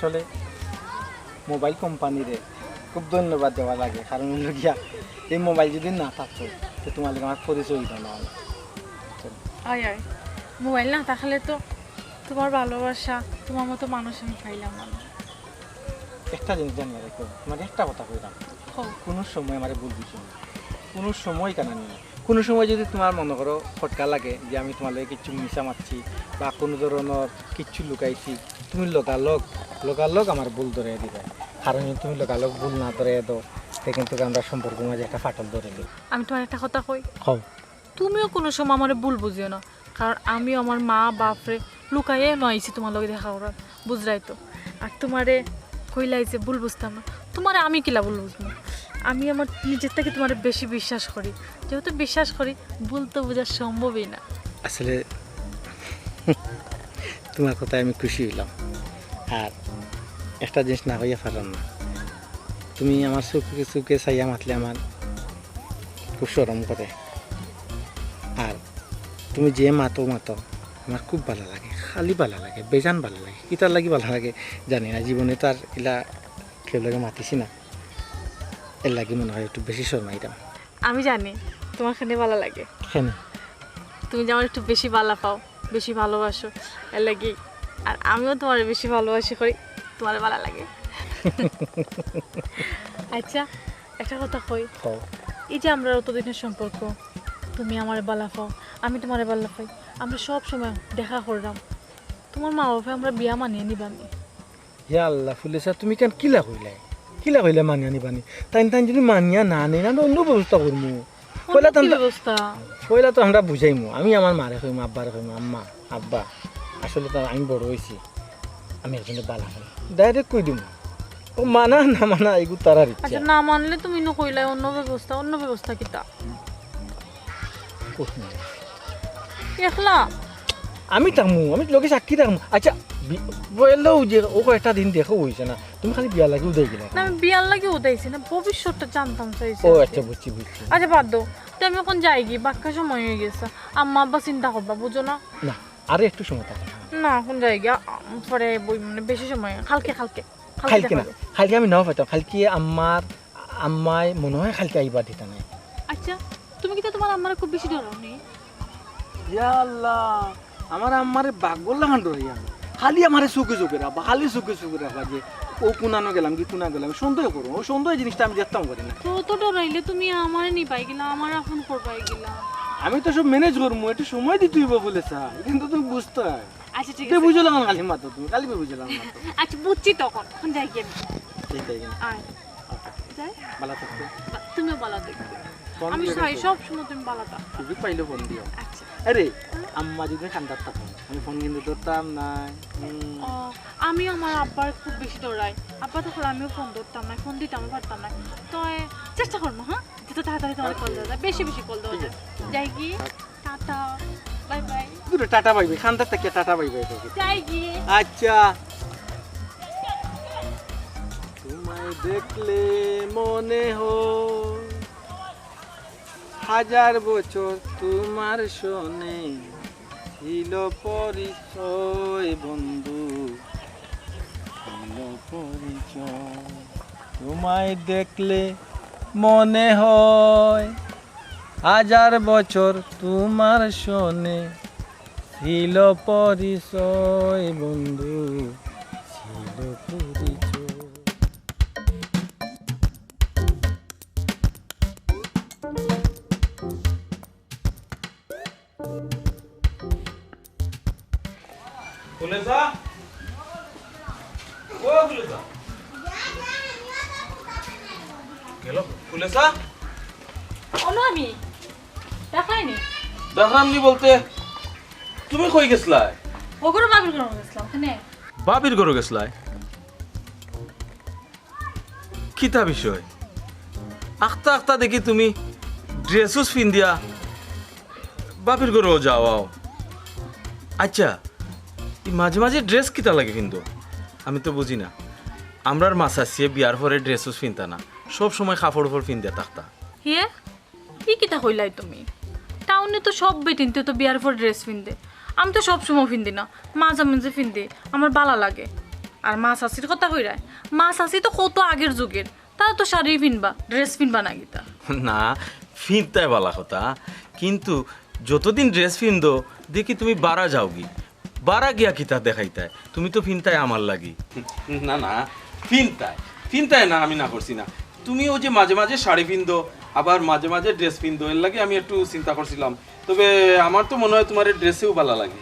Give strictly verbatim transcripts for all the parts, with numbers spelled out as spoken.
আসলে মোবাইল কোম্পানিরে খুব ধন্যবাদ দেওয়া লাগে, কারণ অইলো গিয়া এই মোবাইল যদি না থাকতো, তো তুমার লগে আমার পরিচয় অইতো না। আয় আয়, মোবাইল না থাকলে তো তুমার ভালোবাসা, তুমার মতো মানুষ আমি পাইলাম না। একটা জিনিস জানিয়া রাখো, তুমারে একটা কথা কইরাম, কও। কুনু সময় আমারে ভুল বুঝিও না, কুনু সময় কানা নিও না। কুনু সময় যদি তুমার মনো করো খটকা লাগে যে আমি তুমার লগে কিচ্ছু মিছা মাতছি বা কুনু ধরনর কিচ্ছু লুকাইছি, তুমি লগালগ, লগালগ আমার ভুল ধরাই দিবায়। কারণ যদি তুমি লগালগ ভুল না ধরাই দেও, তে কিন্তু আমরার সম্পর্কর মাঝে একটা ফাটল ধরিলিবো। আমি তুমারে একটা কথা কই। কও। তুমিও কুনু সময় আমারে ভুল বুঝিও না, কারণ আমিও আমার মা বাপরে লুকাইয়া নু আইছি তুমার লগে দেখা করার, বুঝরায় তো। আর তুমারে কইলাই যে ভুল বুঝতাম না, তুমারে আমি কিলা ভুল বুঝমু? আমি আমার নিজের থাকি তুমারে বেশি বিশ্বাস করি, যেহেতু বিশ্বাস করি, ভুল তো বুঝা সম্ভবই না। আসলে তুমার কথায় আমি খুশি অইলাম, আর একটা জিনিস না কইয়া পারলাম না, তুমি আমার চউখে চউখে চাইয়া মাতলে আমার খুব শরম করে। আর তুমি যে মাতো মাতো, আমার খুব ভালা লাগে, খালি ভালা লাগে, বেজান ভালা লাগে। কিতার লাগি ভালা লাগে জানি না, জীবনে তো আর ইলা কেউর লগে মাতিছি না, এরলাগি মনে অয় একটু বেশি শরমাইরাম। আমি জানি তুমার কেনে ভালা লাগে। কেনে? তুমি যে আমারে একটু বেশি ভালা পাও, বেশি ভালোবাসো, এরলাগি। আর আমিও তুমারে বেশি ভালোবাসি করি, তুমারে ভালা লাগে। আচ্ছা, একটা কথা কই। কও। এই যে আমরার অতদিনর সম্পর্ক, তুমি আমারে ভালা পাও, আমি তুমারে ভালা পাই, আমরা সব সময় দেখা কররাম, তুমার মা বাপে আমরার বিয়া মানিয়া নিবা নি? ইয়া আল্লাহ, ফুলেছা, তুমি কেন কিলা কইলায়? কিলা কইলায় মানিয়া নিবা নি? তাইন, তাইন যদি মানিয়া না নেইন, আমরা অন্য ব্যবস্থা করমু। অন্য পয়লা তো কি আমরা, ব্যবস্থা? পয়লা তো আমরা বুঝাইমু। আমি আমার মারে কইমু, আব্বারে কইমু, "আম্মা, আব্বা, আসলে তো আমি বড় অইছি, আমি একজনরে ভালা পাই।" Direct কই দিমু। ও মানা না মানা, এগু তারার ইচ্ছা। আচ্ছা, না মানলে তুমি নু কইলায় অন্য ব্যবস্থা, অন্য ব্যবস্থা কিতা? কই না। একলা? আমি থাকমু, আমি লগে সাক্ষী থাকমু। আচ্ছা, বি-, বললেও যে ও কয়টা দিন দেখা অইছে না, তুমি খালি বিয়ার লাগি উদাই গেলায়। না, আমি বিয়ার লাগি উদাইছি না, ভবিষ্যৎটা জানতাম চাইছি। ও আচ্ছা, বুঝছি, বুঝছি। আচ্ছা, বাদ দেও, তো আমি অখন যাইগি, বাক্কা সময় অই গেছে, আম্মা আব্বা চিন্তা করবা, বুঝো না? না, আরো একটু সময় থাকো। না, অখন যাইগি, আ-, আ-, পরে বই, মানে, বেশি সময়, কালকে, কালকে, কালকে কালকে দেখা না, অইবো। কালকে আমি নাও পাইতাম, কালকে আমার আম্মায় মনে অয় কালকে আইবার দিতা নায়। আচ্ছা, তুমি কিতা তুমার আম্মারে খুব বেশি ডরাও নি? ইয়া আল্লাহ, আমার আম্মারে বাঘর লাখান ডরাই আমি। খালি আমারে চউখে চউখে রাখবা, খালি চউখে চউখে রাখবা যে ও কুনানো গেলাম কি কুনা গেলাম, সন্দেহ করো, ও সন্দেহ জিনিসটা আমি দেখতাম পারি না। তো, তো ডরাইলে তুমি আমারে নিবায় কিলা, আমারে আপন করবায় কিলা? আমি তো সব manage করমু, একটু সময় দিতে অইবো ফুলেছা, কিন্তু তুমি বুঝতায়। আচ্ছা, ঠিক আছে। বেবুঝ লাখান খালি মাতো তুমি, খালি বেবুঝ লাখান মাতো। আচ্ছা, বুঝছি তখন, অখন যাইগি আমি। ঠিক আছে। আয়। আচ্ছা। যাই? ভালা থাকো। বা-, তুমিও ভালা থাকো। ফোন আমি করে চাই রাখো। সব সময় তুমি ভালা থাকো। সুযোগ পাইলে ফোন দিও। আচ্ছা। আরে, হ্যাঁ? আম্মা যদি কান্দাত থাকইন, আমি ফোন কিন্তু ধরতাম নায়। হুম। ও, আমিও আমার আব্বারে খুব বেশি ডরাই। আব্বা থাকলে আমিও ফোন ধরতাম নায়, ফোন দিতামও পারতাম নায়। তো, এ, চেষ্টা করমু, হ্যাঁ? যত তাড়াতাড়ি তুমার আচ্ছা। কল দেওয়া যায়, বেশি বেশি কল দেওয়া যায়। ঠিক আছে। যাইগি? আচ্ছা। Tata, bye bye. দূরে টাটা বাই বাই, কান্দাত থাকিয়া টাটা বাই বাই করো। যাইগি? আচ্ছা। তোমায় দেখলে মনে হয় হাজার বছর তোমার সনে ছিল পরিচয় বন্ধু, ছিল পরিচয়। তোমায় দেখলে মনে হয় হাজার বছর তোমার সনে ছিল পরিচয় বন্ধু, ছিল পরিচয়। ফুলেছা? ও ফুলেছা? গেল? ফুলেছা? অনো আমি। দেখায়নি? দেখলাম নি বলতে, তুমি কই গেছলায়? ওগুলো বাবির ঘরো গেছলাম, কেনে? বাবির ঘরো গেছলায়? কিতা বিষয়? আখতা আখতা দেখি তুমি dress উস ফিন্দিয়া বাবির ঘরো যাও আও। আচ্ছা, ই মাঝে মাঝে dress কিতা লাগি ফিন্দো? আমি তো বুঝি না। আমরার মা চাচিয়ে বিয়ার পরে dress উস ফিনতা না, সব সময় কাপড় উপর ফিন্দিয়া থাকতা। হে? ই কিতা কইলায় তুমি? টাউনে তো সব বেটিন্তে তো বিয়ার পর dress ফিন্দে। আমি তো সব সময় ফিন্দি না, মাঝে মাঝে ফিন্দি, আমার বালা লাগে। আর মা চাচির কথা কইরায়, মা চাচি তো কত আগের যুগের, তারা তো শাড়ি ফিনবা, ড্রেস ফিনবা না কিতা? না, ফিনতায় বালা কথা, কিন্তু যতদিন ড্রেস ফিন্দো দেখি তুমি বারা যাওগি, বারা গিয়া কিতা দেখাইতায়, তুমি তো ফিনতায় আমার লাগি। না, না, ফিনতায়, ফিনতায় না, আমি না করছি না। তুমি ওই যে মাঝে মাঝে শাড়ি ফিন্দো, আবার মাঝে মাঝে ড্রেস ফিন্দো, এর লাগি আমি একটু চিন্তা করছিলাম। তবে আমার তো মনে হয় তোমার এই ড্রেসেও বালা লাগে,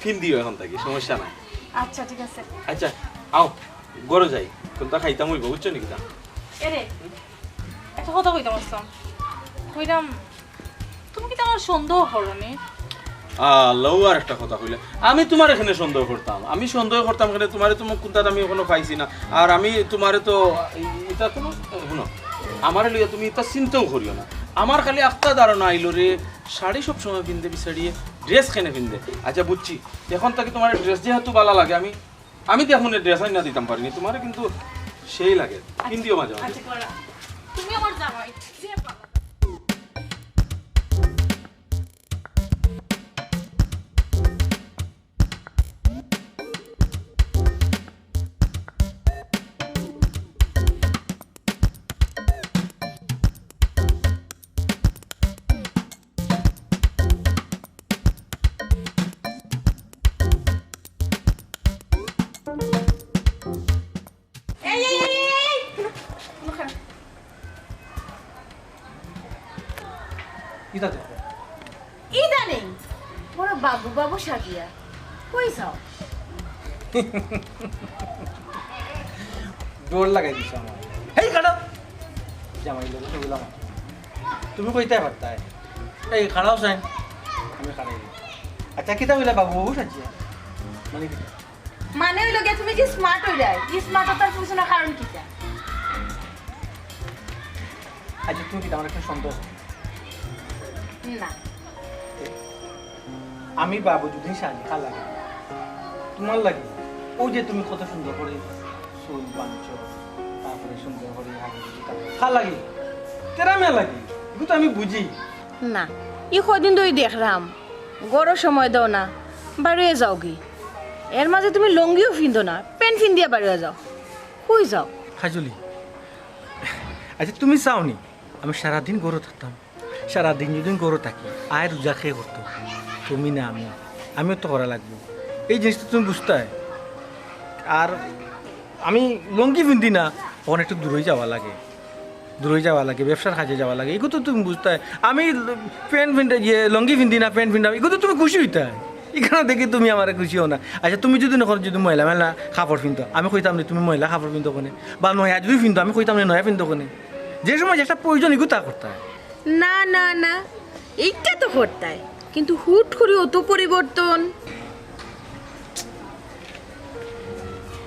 ফিন্দিও এখন থাকি, সমস্যা নাই। আচ্ছা, ঠিক আছে। আচ্ছা, আও, ঘরো যাই, কোনটা খাইতাম অইব, বুঝছো নি কিতা? এরে, একটা কথা কইতাম আসলাম, কইরাম, তুমি কিতা আমার সন্দেহ করো নি? আল্লাহ, আর একটা কথা কইলে, আমি তোমার এখানে সন্দেহ করতাম, আমি সন্দেহ করতাম কেনে? তোমারে তো কোনটা আমি এখনো পাইছি না, আর আমি তোমারে তো, এটা কোনো, শুনো, আমারে লইয়া তুমি এটা চিন্তাও করিও না। আমার খালি একটা ধারণা আইলো রে, শাড়ি সব সময় পিনতে বিচারিয়ে ড্রেস কেনে পিনতে। আচ্ছা, বুঝছি, এখন থাকি তোমার ড্রেস যেহেতু বালা লাগে, আমি, আমি দেখো না, ড্রেস আইনা দিতাম পারিনি তোমারে, কিন্তু সেই লাগে, পিন্দিও মাঝে মাঝে। আচ্ছা, করা। তুমি আমার জামাই, যে বালা। এই, এই, এই, এই, এই! হুনো, হুনো, খাড়া। ইতা দেখো। ইদানিং বড় বাবু বাবু সাজিয়া কই যাও? ডর লাগাই দিছো আমার। হেই, খাড়াও। জামাই লগে তো বললাম। তুমি কইতায় পারতায়। এই, খাড়াও চাইন। আমি খাড়াই। আচ্ছা, কিতা কইলা বাবু বাবু সাজিয়া? মানে কিতা? মানে অইলো গিয়া তুমি যে স্মার্ট অইরায়, ই স্মার্ট অতার পিছনে কারণ কিতা? আচ্ছা, তুমি কিতা আমার একটা সন্দেহ? না। আমি বাবু যদি শাড়ি কার লাগি? তোমার লাগি। ওই যে তুমি কত সুন্দর করি চুল বানছো, তারপরে সুন্দর করি হাগু দিতা। কার লাগি? তেরা মিয়ার লাগি। এগু তো আমি বুঝি। না, ই কয়দিন ধরি দেখরাম, ঘরো সময় দেও না, বারইয়া যাওগি। এর মাঝে তুমি লুঙ্গিও ফিন্দো না, প্যান্ট ফিন্দিয়া বারইয়া যাও। কই যাও? কাজলি, আচ্ছা, তুমি চাও নি আমি সারাদিন ঘরো থাকতাম? সারাদিন যদি ঘরো থাকি, আয় রোজা কে করতো? তুমি না আমি, আমিও তো করা লাগবো। এই জিনিসটা তুমি বুঝতায়। আর আমি লুঙ্গি ফিন্দি না, অখন একটু দূরই যাওয়া লাগে। দূরই যাওয়া লাগে, ব্যবসার কাজে যাওয়া লাগে, ইগু তো তুমি বুঝতায়। আমি প্যান্ট ফিন্দি, ইয়ে, লুঙ্গি ফিন্দি না, প্যান্ট ফিন্দি না, ইগু তো তুমি খুশি অইতায়। ইখানো দেখি তুমি আমারে খুশি অও না। আচ্ছা, তুমি যদি নকর, যদি ময়লা ময়লা কাপড় ফিন্দো, আমি কইতাম নি তুমি ময়লা কাপড় ফিন্দো কেনে? বা নয়া যদি ফিন্দো, আমি কইতাম নি নয়া ফিন্দো কেনে? যে সময় যেটা প্রয়োজন, ইগু তা করতায়। না, না, না, এইটা তো করতায়, কিন্তু হুট করি অত পরিবর্তন।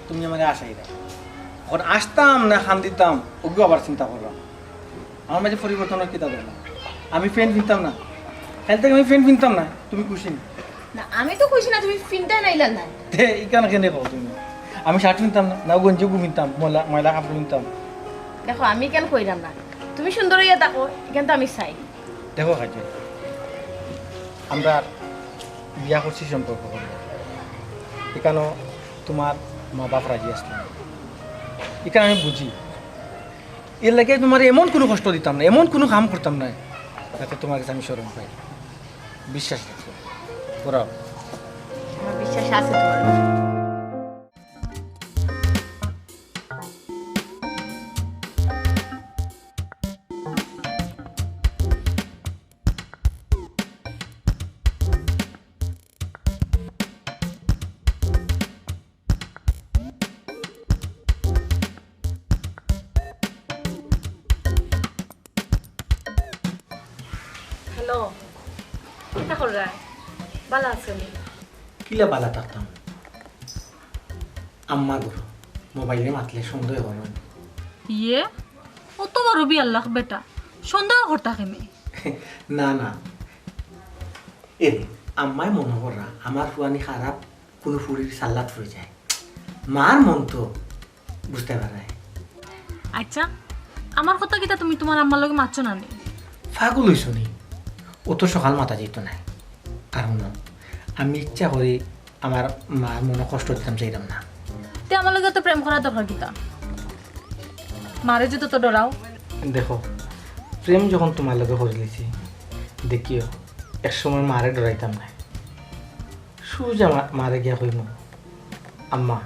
তুমি আমারে আশাই রাখো। অখন আসতাম না কান্দিতাম, ওগু আবার চিন্তা করলাম। আমার মাঝে পরিবর্তন অর কিতা দরকার? আমি প্যান্ট ফিনতাম না, কাইল থাকি আমি প্যান্ট ফিনতাম না, তুমি খুশি নি? না, আমি তো খুশি না, তুমি ফিনতায় নাইলা না। তে, ইখান কেনে কও তুমি? আমি শার্ট ফিনতাম না, না গেঞ্জি ফিনতাম, ময়লা, ময়লা কাপড় ফিনতাম। দেখো, আমি ইখান কইরাম না, তুমি সুন্দর অইয়া থাকো, ইখান তো আমি চাই। দেখো কাজলি, আমরা বিয়া করছি সম্পর্ক করি, ইখানো তোমার মা বাপ রাজি আছলা না, ইখান আমি বুঝি। এর লাগি তোমারে এমন কুনু কষ্ট দিতাম না, এমন কুনু কাম করতাম না, যাতে তোমার গেছে আমি শরম পাই। বিশ্বাস রাখো, করাও। আমার বিশ্বাস আছে তোমার উপর। হ্যালো, কিতা কররায়? বালা আছো নি? কিলা বালা থাকতাম? আম্মা ঘরো, মোবাইলে মাতলে সন্দেহ অয়। ইয়ে, অত বড় বিয়ার লাখ বেটা, সন্দেহ করতা কেনে? না, না। এরে, আম্মায় মনো কররা, আমার ফুয়ানি খারাপ কুনু ফুড়ির সাল্লাত পড়ি যায়। মার মন তো বুঝতায় পাররায়। আচ্ছা, আমার কথা কিতা তুমি তোমার আম্মার লগে মাতছো না নি? পাগল অইছো নি? অত সকাল মাতা যাইতো নায়। আর হুনো, আমি ইচ্ছা করি আমার মার মনো কষ্ট দিতাম চাইরাম না। তে আমার লগে তো প্রেম করার দরকার কিতা? মারে যদি তো ডরাও। দেখো, প্রেম যখন তুমার লগে করিলিছি, দেখিও, এক সময় মারে ডরাইতাম নায়। সুজা মা-, মারে গিয়া কইমু, "আম্মা,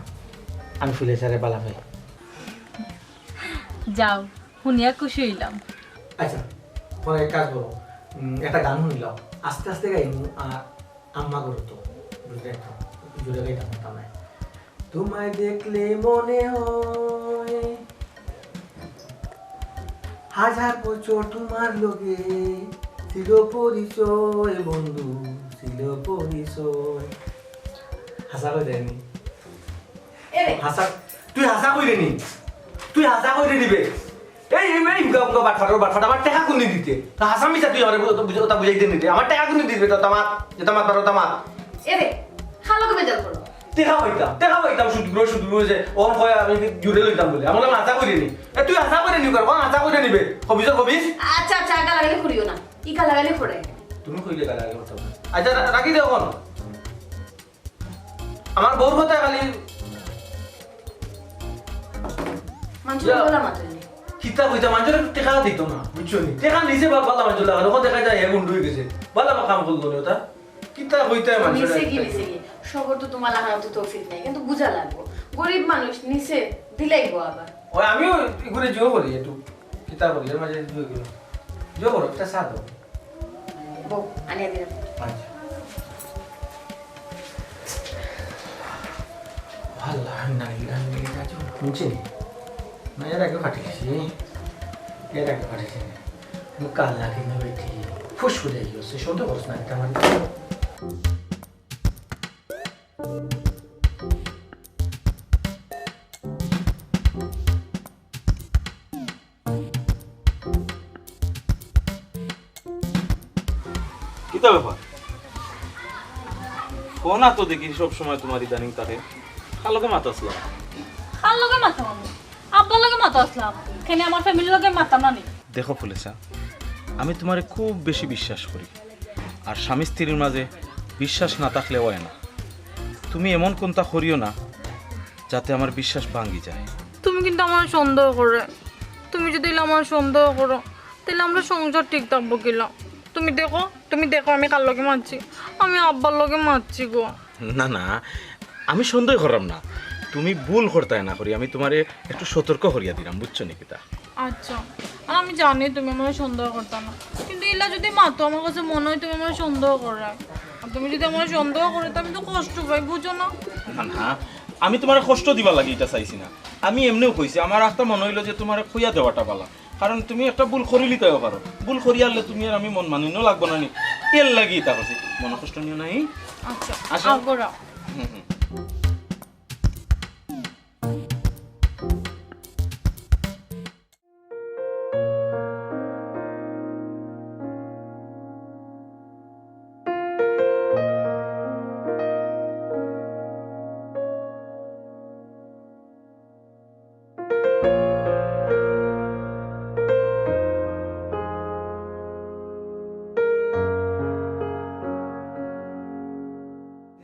আমি ফুলেছারে বালা পাই।" যাও, হুনিয়া খুশি অইলাম। আচ্ছা, পরে এক কাজ করো, উম, একটা গান হুনিলাও, আস্তে আস্তে গাইমু, আর আম্মা করো তো, বুঝলে তো, জোরে গাইতাম পারতাম না। তোমায় দেখলে মনে হয় হাজার বছর তোমার লগে ছিল পরিচয় বন্ধু, ছিল পরিচয়। হাছা কইরায়নি? এরে। হাছা, তুই হাছা কইরায়নি? তুই হাছা কইরায়নি বে? এই, এই, এই, উগা, উগা, বাটফাট, বাটফাট, আমার টেকা কুনদিন দিতে? তা হাছা মিছা তুই আমারে বুঝ-, বুঝ-, ওটা বুঝাইতে নিতে। আমার টেকা কুনদিন দিবে? তো তামাত, যে তামাত পারো তামাত। এরে, খালো কবে বেজাল করো? টেকা পাইতাম, টেকা পাইতাম, সুদগুলো, সুদগুলো যে, ওর কয় আমি জুড়ে লইতাম বলে। আমার হাছা কইরায়নি। এ, তুই হাছা কইরায়নি কর, ও হাছা কইরায়নি বে। কবিস, কবিস। আচ্ছা, আচ্ছা, গালাগালি করিও না। ই গালাগালি করে। তুমি কইলে গালাগালি করতাম না। আচ্ছা, রা-, রাখি দে অখন। আমার বউর কথা খালি মানুষের ইয়া। গলা মাতুনি। কিতা কইতা, মানুষের একটু টেকা দিত না, বুঝছো নি? টেকা নিছে বা-, বালা মানুষের লাগানো, ওখান দেখা যায় হে গুন্ডু হয়ে গেছে। বালা বা কাম করলো নি ওটা। কিতা কইতা মানুষের নিছে কি একটা নিছে কি? সবর তো তোমার লাগানো তো তৌফিক নাই, কিন্তু বুঝা লাগবো। গরিব মানুষ নিছে, দিলাইবো আবার। ওই আমিও এগুলো জিও করি একটু। কিতা করি, এর মাঝে জিও করি। জিও করো, একটা চা দাও। বউ, আনিয়া দিলাম। আচ্ছা। আল্লাহ, ইন্না লিল্লাহি ওয়া ইন্না ইলাইহি রাজিউন। শুনছি? না, এর আগে ফাটিয়েছি। এর আগে ফাটিয়েছি। আমি কাল লাগে না বেটি। ফুস ফুলে গেছে। সন্দেহ করছ না, এটা আমার। কিতা ব্যাপার? ফোন তো দেখি সব সময় তোমার ইদানিং তারে। কার লগে মাতাছলা? কার লগে মাতাম আমি? আব্বার লগে মাতাছলাম। কেনে আমার ফ্যামিলির লগে মাতাম না নি? দেখো ফুলেছা, আমি তোমারে খুব বেশি বিশ্বাস করি। আর স্বামী স্ত্রীর মাঝে বিশ্বাস না থাকলে অয় না। তুমি এমন কোনটা করিও না যাতে আমার বিশ্বাস ভাঙ্গি যায়। তুমি কিন্তু আমার সন্দেহ করে। তুমি যদি আমার সন্দেহ করো, তাহলে আমরা সংসার ঠিক থাকবো কিলা? তুমি দেখো, তুমি দেখো আমি কার লগে মাতছি। আমি আব্বার লগে মাতছি গো। না, না, আমি সন্দেহ করলাম না। তুমি ভুল করতায় না করি, আমি তোমারে একটু সতর্ক করিয়া দিলাম, বুঝছো নি কিতা? আচ্ছা, আর আমি জানি তুমি আমার সন্দেহ করতা না, কিন্তু ইলা যদি মাতো, আমার কাছে মনে হয় তুমি আমার সন্দেহ করায়। আর তুমি যদি আমার সন্দেহ করো, তো আমি তো কষ্ট পাই, বুঝো না? না, না, আমি তোমারে কষ্ট দিবার লাগি ইটা চাইছি না। আমি এমনেউ কইছি, আমার একটা মনে হইলো যে তোমারে কইয়া দেওয়াটা বালা। কারণ তুমি একটা ভুল করিলিতায়ও পারো। ভুল করিয়ারলে তুমি আর আমি মন মানিনো লাগবো না নি। এর লাগি ইতা করছি। মনে কষ্ট নিও না, এই? আচ্ছা, আসো। আও, করো। হুম, হুম।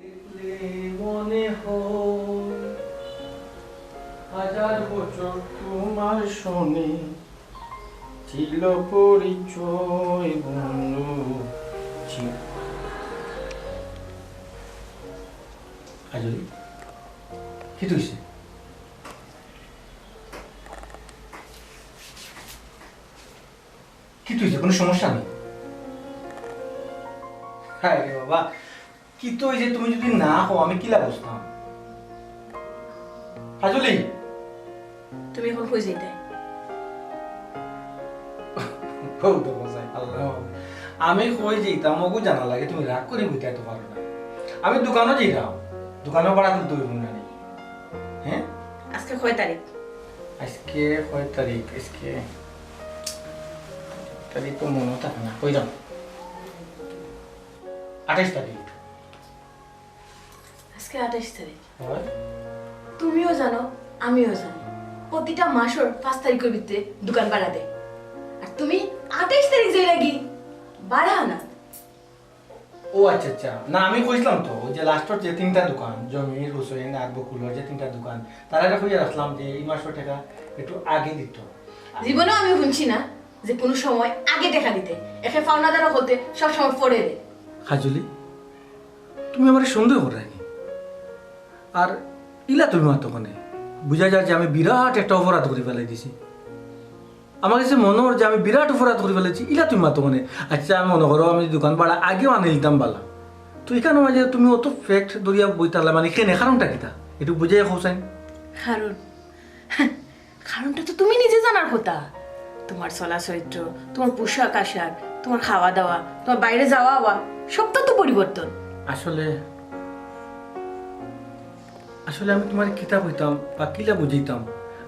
দেখলে মনে হয় হাজার বছর তোমার সনে ছিল পরিচয় বন্ধু। ছিল। আজলি, কিতা অইছে? কিতা অইছে? কোনো সমস্যা নাই? হায় রে বাবা, কিতা অইছে? তুমি যদি না কও, আমি কিলা বুঝতাম? আজলি! তুমি এখন কই যাইতায়? কও তো, কও যাই, আল্লাহ। আমি কই যাইতাম, ওগু জানা লাগে, তুমি রাগ করি বইতে তো পারো না। আমি দোকানো যাইতাম, দোকানো ভাড়া তুলতে অইবো না নি? হ্যাঁ? আজকে কয় তারিখ? আজকে কয় তারিখ? আজকে তারিখ তো মনে থাকে না, কইরাম। আঠাইশ তারিখ। আজকে আঠাইশ তারিখ। হয়। তুমিও জানো, আমিও জানি, প্রতিটা মাসর পাঁচ তারিখর ভিতরে দোকান ভাড়া দেয়। আর তুমি আঠাইশ তারিখ যাইরাগি ভাড়া আনাত। ও আচ্ছা আচ্ছা, না আমি কইছিলাম তো, ওই যে লাস্টর যে তিনটা দোকান, জমির, হুসেন আর বকুলর যে তিনটা দোকান, তারারে কইয়া রাখলাম যে এই মাসর টেকা একটু আগে দিত। জীবনেও আমি হুনছি না যে কুনু সময় আগে টেকা দিতে, একে পাওনাদারও হতে সবসময় পরে দেয়। কাজলি, তুমি আমারে সন্দেহ কররায় নি? আর ইলা তুমি মাতো কেনে? বুঝা যায় যে আমি বিরাট একটা অপরাধ করি ফেলাই দিছি। আমার গেছে মনো অর যে আমি বিরাট অপরাধ করি ফেলাইছি, ইলা তুমি মাতো কেনে? আচ্ছা, আমি মনো করো আমি দোকান ভাড়া আগেও আনিলিতাম বালা, তো ইখানো মাঝে তুমি অত ফ্যাক্ট ধরিয়া বইতালা, মানে কেনে, কারণটা কিতা? একটু বুঝাইয়া কও চাইন। কারণ? কারণটা তো তুমি নিজে জানার কথা। তোমার চলা চরিত্র, তোমার পোশাক আশাক, তোমার খাওয়া দাওয়া, তোমার বাইরে যাওয়া আওয়া, সবটা তো পরিবর্তন। আসলে, আসলে আমি তোমারে কিতা কইতাম বা কিলা বুঝাইতাম,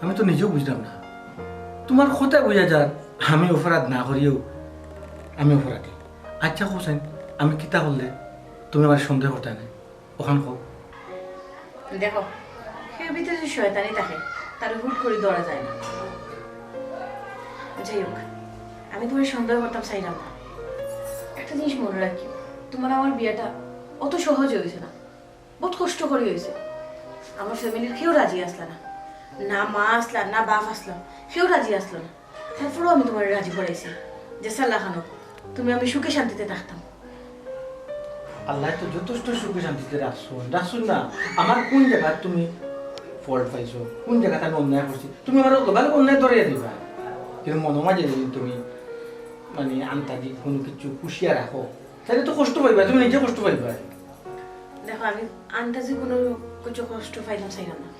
আমি তো নিজেও বুঝলাম না। তোমার কথায় বুঝা যার আমি অপরাধ না করিয়াও আমি অপরাধী। আচ্ছা কও চাইন, আমি কিতা করলে তুমি আমারে সন্দেহ করতায় না? অখান কও। দেখো, কেউর ভিতরে যদি শয়তানি থাকে, তারে হুট করি ধরা যায় না। যাই হোক, আমি তোমারে সন্দেহ করতাম চাইলাম না। একটা জিনিস মনো রাখিও, তোমার আমার বিয়াটা অত সহজে অইছে না, বউত কষ্ট করি অইছে। আমার ফ্যামিলির কেউ রাজি আছলা না, না মা আছলা, না বাপ আছলা, কেউ রাজি আছলা না। তারপরেও আমি তোমারে রাজি করাইছি যে সাল্লাহ খানো তুমি আমি সুখে শান্তিতে থাকতাম। আল্লায় তো যথেষ্ট সুখে শান্তিতে রাখছইন, রাখছইন না? আমার কুন জাগাত তুমি ফল্ট পাইছো, কুন জাগাত আমি অন্যায় করছি, তুমি আমারে লগালগ অন্যায় ধরাইয়া দিবায়। কিন্তু মনো মাঝে যদি তুমি মানে আন্তাজি কুনু কিছু পুষিয়া রাখো, তাইলে তো কষ্ট পাইবায়, তুমি নিজে কষ্ট পাইবায়। দেখো, আমি আন্তাজি কুনু কিছু কষ্ট পাইতাম চাইলাম না।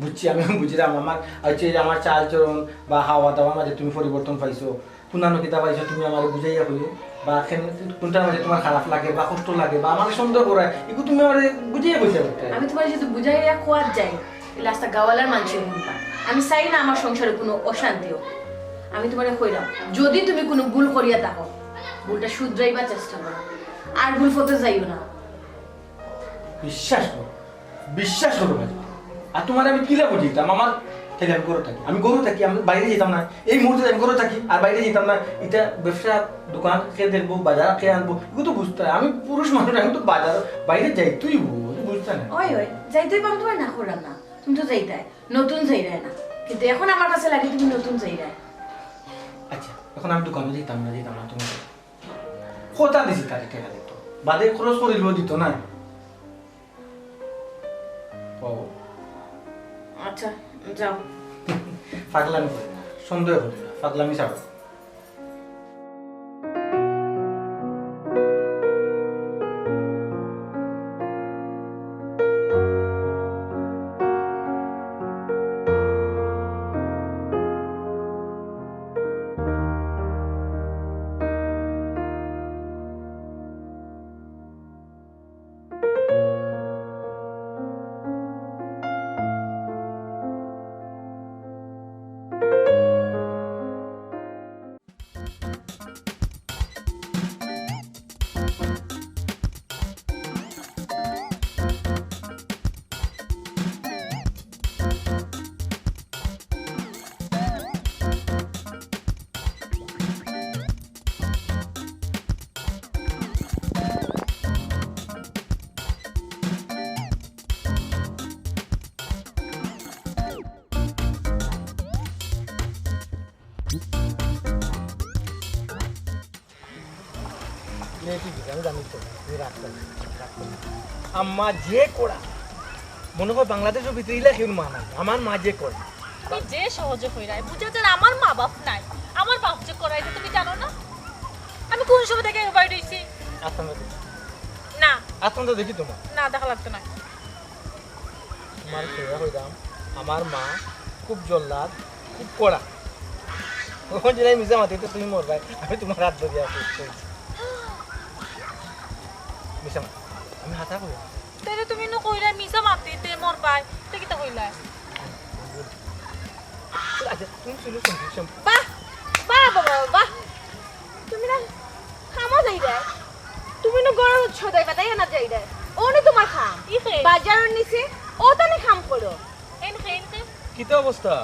বুঝছি, আমি বুঝলাম। আমার, আচ্ছা, এই যে আমার চাল চলন বা খাওয়া দাওয়ার মাঝে তুমি পরিবর্তন পাইছো, কুনানো কিতা পাইছো, তুমি আমারে বুঝাইয়া কইও। বা কেন, কুনটার মাঝে তোমার খারাপ লাগে বা কষ্ট লাগে বা আমারে সন্দেহ করায়, ইগু তুমি আমারে বুঝাইয়া কইতে পারতায়। আমি তোমারে যদি বুঝাইয়া কওয়াত যাই, তাইলে আস্তা গাওয়ালার মানষে হুনবা। আমি চাই না আমার সংসারে কুনু অশান্তি হোক। আমি তোমারে কইলাম, যদি তুমি কুনু ভুল করিয়া থাকো, ভুলটা শুধরাইবার চেষ্টা করো, আর ভুল পথে যাইও না। বিশ্বাস করো, বিশ্বাস করো ভাই। আর তোমারে আমি কিলা বুঝাইতাম? আমার, তাইলে আমি ঘরো থাকি, আমি ঘরো থাকি, আমি বাইরে যাইতাম না। এই মুহূর্তে আমি ঘরো থাকি, আর বাইরে যাইতাম না। ইটা ব্যবসা, দোকান কে দেখবো, বাজার কে আনবো, ইগু তো বুঝতায়। আমি পুরুষ মানুষ, আমি তো বাজার, বাইরে যাইতেউ অইবো, বুঝতায় না। ওই, ওই, যাইতে অইবো, আমি তোমারে না করলাম না, তুমি তো যাইতায়, নতুন যাইরায় না, কিন্তু এখন আমার কাছে লাগে তুমি নতুন যাইরায়। আচ্ছা, এখন আমি দোকানো যাইতাম না, যাইতাম না, তুমি কথা দিছি তারে টেকা দিতো, বাদে খরচ করিলেও দিতো না। ও। আচ্ছা, যাও। পাগলামি করি না, সন্দেহ করি না, পাগলামি ছাড়ো। নে, ঠিক আছে, আমি জানি তো, তুমি রাগ করো না, রাগ করো না। আম্মা যে করা, মনে হয় বাংলাদেশর ভিতরে ইলা কেউ মা নাই, আমার মা যে করা। তুমি যে সহজে কইরায়, বুঝা যার আমার মা বাপ নাই, আমার বাপ যে করা, ইটা তুমি জানো না? আমি কুন সময় থাকি বাইর অইছি? আতকান্তা দেখি। না। আতকান্তা দেখি তোমার। না, দেখা লাগতো না। তোমারে কইয়া কইরাম, আমার মা খুব জল্লাদ, খুব কড়া। অখন যদি আমি মিছা মাতি, তে তুমি মরবায়। আমি তোমার হাত ধরিয়া আছি। মিছা মাতি। আমি হাছা কইরাম। তাইলে তুমি নু কইরায় মিছা মাতি, তে মরবায়। তে কিতা কইলায়? আচ্ছা, তুমি শুনো, শুনো, শুনো। বাহ! বাহ, বাহ, বাহ, বাহ! তুমি না কামো যাইরায়। তুমি না ঘরর সদাই বাদাই আনাত যাইরায়। অউ নি তোমার কাম। ই কে? বাজারর নিচে অউ তানে কাম করো। N K, N K? কিতা অবস্থা?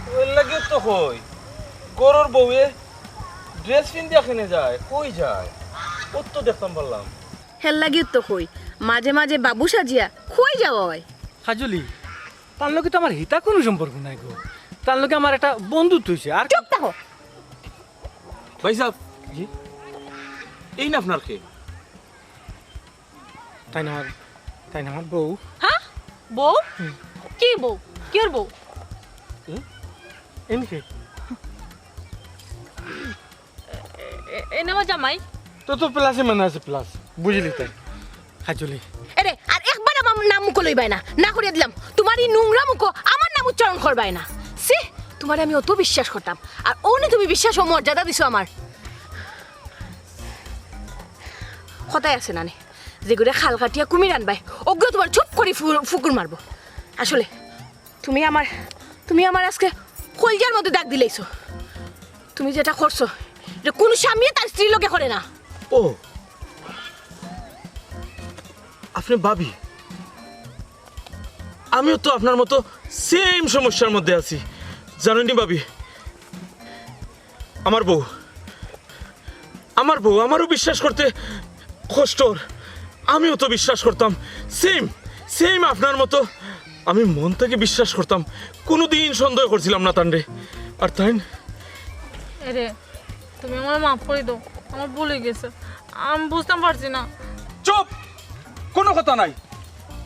অউর লাগিউ তো কই। ঘরর বউয়ে ড্রেস পিন্দিয়া কেনে যায়, কই যায়? কত দেখতাম পারলাম। হের লাগিউ তো কই, মাঝে মাঝে বাবু সাজিয়া কই যাওয়া অয়। কাজলি, তার লগে তো আমার হিতা কুনু সম্পর্ক নাই গো। তার লগে আমার একটা বন্ধুত্ব অইছে। আর চুপ থাকো। ভাইসাব, জি? এই না আপনার কে? তাইন আমার, তাইন আমার বউ। হ্যাঁ? বউ? কি বউ? কিওর বউ? এমনি কে? এ-, এ-, এ না আমার জামাই। তো, তো প্লাসে মানে আছে প্লাস। বুঝলি তাই? কাজলি। এরে, আর একবার আমার নাম মুখো লইবায় না। না করিয়া দিলাম। তুমার ই নোংরা মুখো আমার নাম উচ্চারণ করবায় না। ছি, তুমারে আমি অত বিশ্বাস করতাম। আর অউ নি তুমি বিশ্বাস ও মর্যাদা দিছো আমার। কথায় আছে না নি, যেগুরে খাল কাটিয়া কুমির আনবায়, অগুরে তুমার চুপ করি ফু-, ফুকুর মারবো। আসলে, তুমি আমার, তুমি আমার আজকে কইলজার মধ্যে দাগ দিলাইছো। তুমি যেটা করছো, ইটা কুনু স্বামীয়ে তার স্ত্রীর লগে করে না। ও, আপনি ভাবি? আমিও তো আপনার মতো সেম সমস্যার মধ্যে আছি, জানেননি ভাবি? আমার বউ, আমার বউ, আমারও বিশ্বাস করতে কষ্ট অর। আমিও তো বিশ্বাস করতাম, সেম, সেম আপনার মতো। আমি মন থাকি বিশ্বাস করতাম, কুনুদিন সন্দেহ করছিলাম না তানরে। আর তাইন এরে, তুমি আমারে মাফ করি দেও, আমার ভুল অই গেছে, আমি বুঝতাম পারছি না। চুপ! কুনু কথা নাই।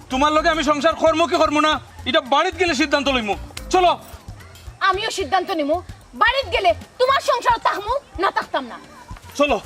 তুমার লগে আমি সংসার করমু কি করমু না, ইটা বাড়িত গেলে সিদ্ধান্ত লইমু। চলো। আমিও সিদ্ধান্ত নিমু, বাড়িত গেলে তুমার সংসারো থাকমু না থাকতাম না। চলো।